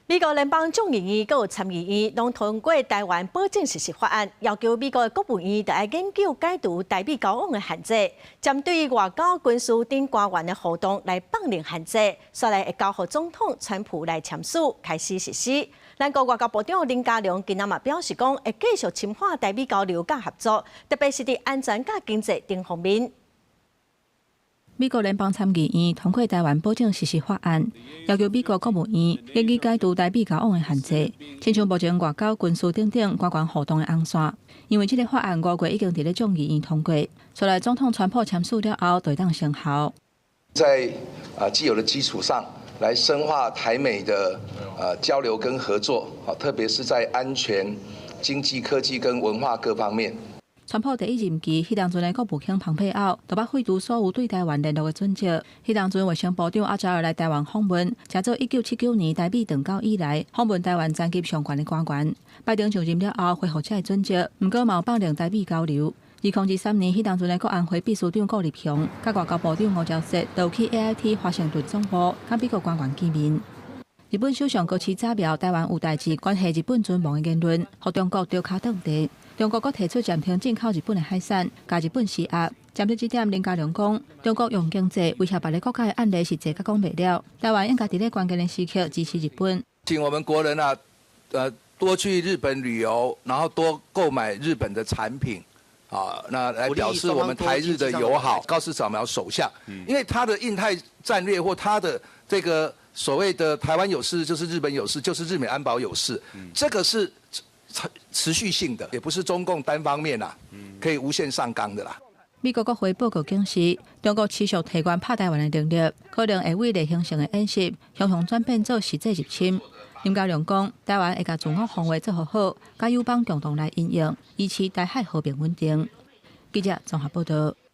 美國聯邦眾議院佮參議院攏通過台灣保證實施法案，要求美國的國務院著愛研究解除台美交往的限制，針對外交、軍事等官員的活動來放寬限制，煞來會交予總統川普來簽署，開始實施。咱國外交部長林佳龍今仔嘛表示講，會繼續深化台美交流佮合作，特別是佇安全佮經濟等方面。美國聯邦參議院通過台灣保證實施法案，要求美國國務院研究解除台美交往的限制，親像目前外交、軍事等等官員互動的紅線。因為這个法案5月已經佇咧眾議院通過，煞來總統川普簽署了後，就會當生效。在既有的基礎上，來深化台美的交流跟合作，特別是在安全、經濟、科技跟文化各方面。川普第一任期，彼當陣的國務卿蓬佩奧，就捌廢除所有對台灣聯絡的準則。彼當陣衛生部長阿扎爾來台灣訪問，成做1979年台美斷交以來訪問台灣層級上懸的官員。拜登上任了後恢復這个準則，毋過嘛有放任台美交流。2023年，彼當陣的國安會秘書長顧立雄，佮外交部長吳釗燮，都去 AIT 華盛頓總部，佮美國官員見面。日本首相高市早苗台灣有代誌關係日本存亡的言論，予中國著跤頓地。中國閣提出暫停進口日本的海產，共日本施壓。針對這點，林佳龍講，中國用經濟威脅別个國家的案例是濟甲講袂了。台灣應該佇咧關鍵的時刻支持日本。請我們國人啊，多去日本旅遊，然後多購買日本的產品，啊，那來表示我們台日的友好。高市早苗首相，因為他的印太戰略或他的這個所謂的台灣有事就是日本有事，就是日美安保有事，這個是持續性的，也不是中共單方面啦，可以無限上綱的啦。美國國會報告顯示，中國持續提懸拍台灣的能力，可能會為例行性的演習，向向轉變做實際入侵。林佳龍講，台灣會共自我防衛做好好，佮友邦共同來因應，維持台海和平穩定。記者綜合報道。